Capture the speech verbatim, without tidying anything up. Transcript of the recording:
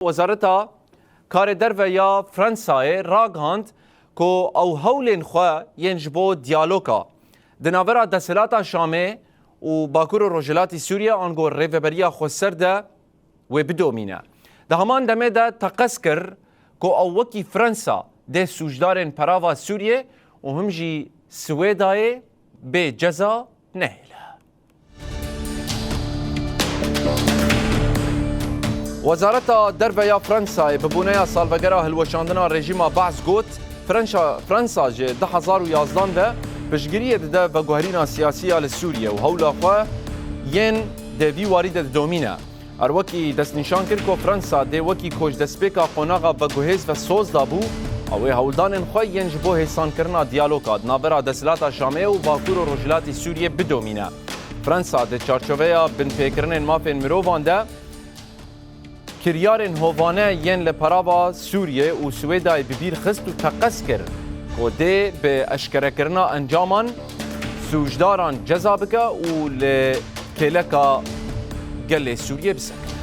Wezareta Karê Derve ya Fransayê ragihand ku ew hewlên xwe yên ji bo diyaloga di navbera desthilata Şamê û Bakur û Rojhilatî Sûriye ango Rêveberiya Xweser de wê bidomîne. Di heman demê de teqez kir ku ew wekî Fransa dê sûcdarên perava Sûriyê û him jî Swêdayê bê ceza nehêle. Wezareta Derve ya Fransayê bi boneya salvegera hilweşandina rejîma Baas got, Fransa, Fransa ji du hezar û yazdan ve piştgiriyê dide veguherîna siyasî ya li Sûriye û hewla xwe yên di vî warî de didomîne. Her wekî destnîşan kir ku Fransa dê wekî ku ji destpêka qonaxa veguhêz ve soz dabû, ew ê hewldanên xwe yên ji bo hêsankirina diyaloga di navbera desthilata Şamê û Bakur û Rojhilatî Sûriyê bidomîne. Fransa di çarçoveya binpêkirinên mafên mirovan de kiryarên hovane yên li perava Sûriyê û Swêdayê bi bîr xist û teqez kir ku dê bi eşkerekirina encaman sûcdaran ceza bike û li kêleka gelê Sûriyê bisekine.